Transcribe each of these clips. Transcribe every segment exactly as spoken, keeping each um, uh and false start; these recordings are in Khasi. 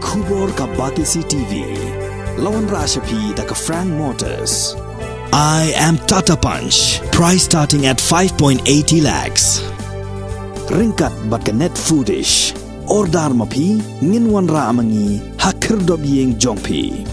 Khubor ka Batesi T V. La wanrah sha phi da ka Frank Motors. I am Tata Punch. Price starting at five point eighty lakhs. Ryngkat bad ka Net Foodish. Order ma phi, ngin wanrah ma ngi ha khyrdop ïing jong phi.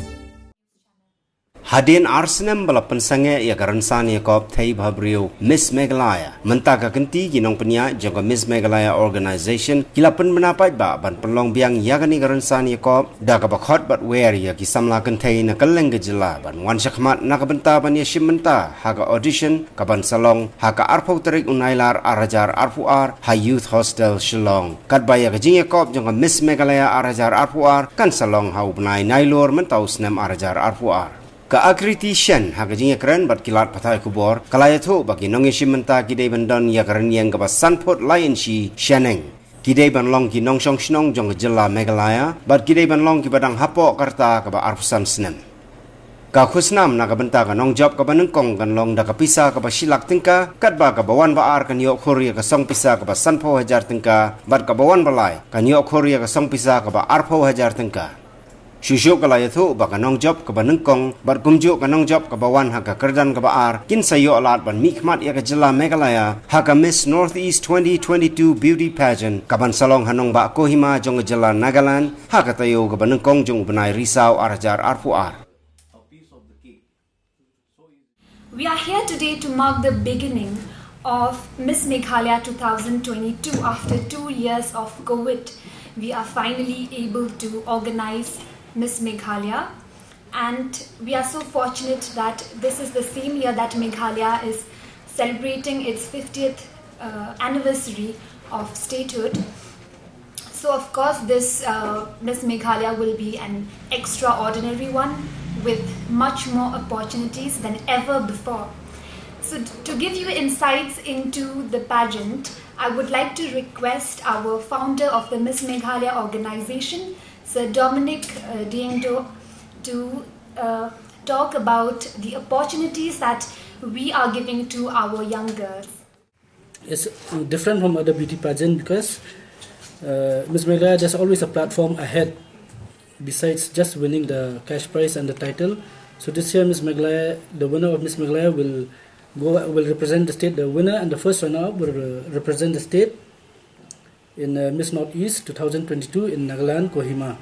Hadien ar snem ba la pynsangeh ïa ka rynsan ïakob thei bhabriew Miss Meghalaya, mynta ka kynti ki nongpynïaid jong ka Miss Meghalaya Organization ki la pynbna paidbah ban pynlong biang ïa kane ka rynsan ïakob da kaba khot bad wer ïa ki samla kynthei na kylleng ka jylla ban wan shakhmat na ka bynta ban ïashim bynta ha ka audition kaban sa long ha ka arphew tarik u Nailar ar hajar arphew ar ha Youth Hostel Shillong. Katba ïa ka jingïakob jong ka Miss Meghalaya ar hajar arphew ar kan sa long ha u bnai Nailur mynta u snem ar hajar arphew ar. Ka Akriti Shen ha ka jingïakren bad ki lad pathai khubor ka la ïathuh ba ki nongïashim bynta ki dei ban don ïa ka rynïeng kaba san phut lai inshi shaneng. Ki dei ban long ki nongshong shnong jong ka jylla Meghalaya bad ki dei ban long kiba dang hapoh ka rta kaba arphew san snem. Ka khusnam na ka bynta ka nongjop kaba nyngkong kan long da ka pisa kaba shi lak tyngka, katba kaba wan ba ar kan ïoh khur ïa ka song pisa kaba sanphew hajar tyngka bad kaba wan ba lai kan ïoh khur ïa ka song pisa kaba arphew hajar tyngka. Shuh shuh ka la ïathuh ba ka nongjop kaba nyngkong bad kumjuh ka nongjop kaba wan ha ka kyrdan kaba ar kin sa ïoh lad ban mihkhmat ïa ka jylla Meghalaya ha ka Miss Northeast twenty twenty-two Beauty Pageant kaban sa long ha nongbah Kohima jong ka jylla Nagaland ha ka taïew kaba nyngkong jong u bnai Risaw ar hajar arphew ar. We are here today to mark the beginning of Miss Meghalaya two thousand twenty-two. After two years of COVID, we are finally able to organize Miss Meghalaya. And we are so fortunate that this is the same year that Meghalaya is celebrating its fiftieth uh, anniversary of statehood. So, of course, this uh, Miss Meghalaya will be an extraordinary one with much more opportunities than ever before. So, t- to give you insights into the pageant, I would like to request our founder of the Miss Meghalaya organization, Sir Dominic uh, Diengdo, to uh, talk about the opportunities that we are giving to our young girls. It's different from other beauty pageant because uh, Miss Meghalaya, there's always a platform ahead besides just winning the cash prize and the title. So this year, Miss Meghalaya, the winner of Miss Meghalaya will go will represent the state. The winner and the first runner-up will uh, represent the state in uh, Miss Northeast two thousand twenty-two in Nagaland, Kohima.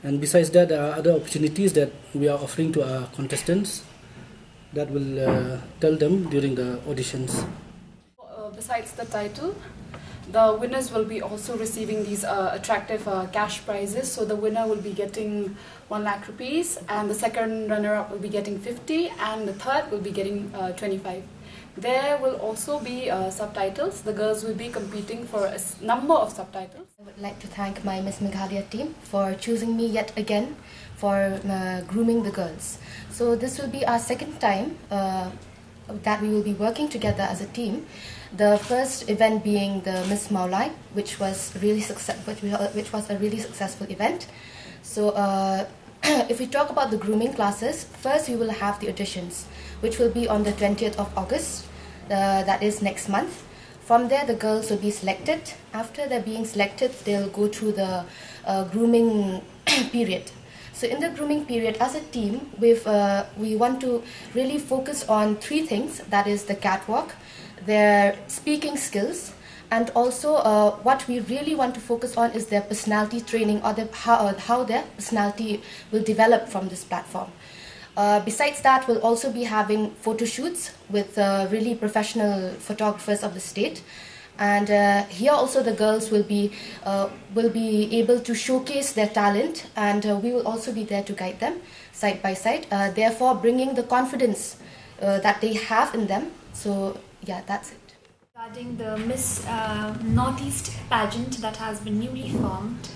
And besides that, there are other opportunities that we are offering to our contestants that will uh, tell them during the auditions. Uh, besides the title, the winners will be also receiving these uh, attractive uh, cash prizes. So the winner will be getting one lakh rupees, and the second runner-up will be getting fifty, and the third will be getting uh, twenty-five. There will also be uh, subtitles. The girls will be competing for a s- number of subtitles. I would like to thank my Miss Meghalaya team for choosing me yet again for uh, grooming the girls. So this will be our second time uh, that we will be working together as a team. The first event being the Miss Mawlai, which was really success, which, we- which was a really successful event. So uh, if we talk about the grooming classes, first we will have the auditions, which will be on the twentieth of August. Uh, that is next month. From there, the girls will be selected. After they're being selected, they'll go through the uh, grooming period. So in the grooming period, as a team, we've uh, we want to really focus on three things. That is the catwalk, their speaking skills, and also uh, what we really want to focus on is their personality training, or the, how, uh, how their personality will develop from this platform. Uh, besides that, we'll also be having photo shoots with uh, really professional photographers of the state. And uh, here also the girls will be uh, will be able to showcase their talent, and uh, we will also be there to guide them side by side. Uh, therefore, bringing the confidence uh, that they have in them. So yeah, that's it. Regarding the Miss uh, Northeast pageant that has been newly formed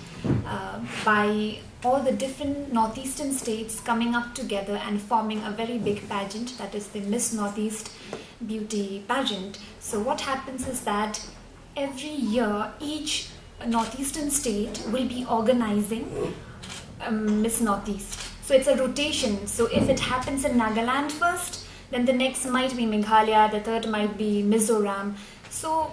uh, by all the different northeastern states coming up together and forming a very big pageant, that is the Miss Northeast Beauty Pageant. So, what happens is that every year each northeastern state will be organizing um, Miss Northeast. So, it's a rotation. So, if it happens in Nagaland first, then the next might be Meghalaya, the third might be Mizoram. So,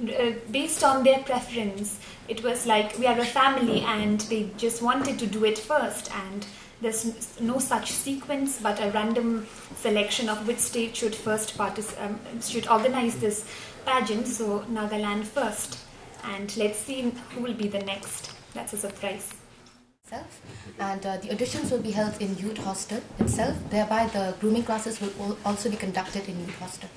uh, based on their preference. It was like, we are a family, and they just wanted to do it first, and there's n- no such sequence but a random selection of which state should first partic- um, should organize this pageant. So Nagaland first, and let's see who will be the next. That's a surprise. Itself. And uh, the auditions will be held in Youth Hostel itself. Thereby, the grooming classes will al- also be conducted in Youth Hostel.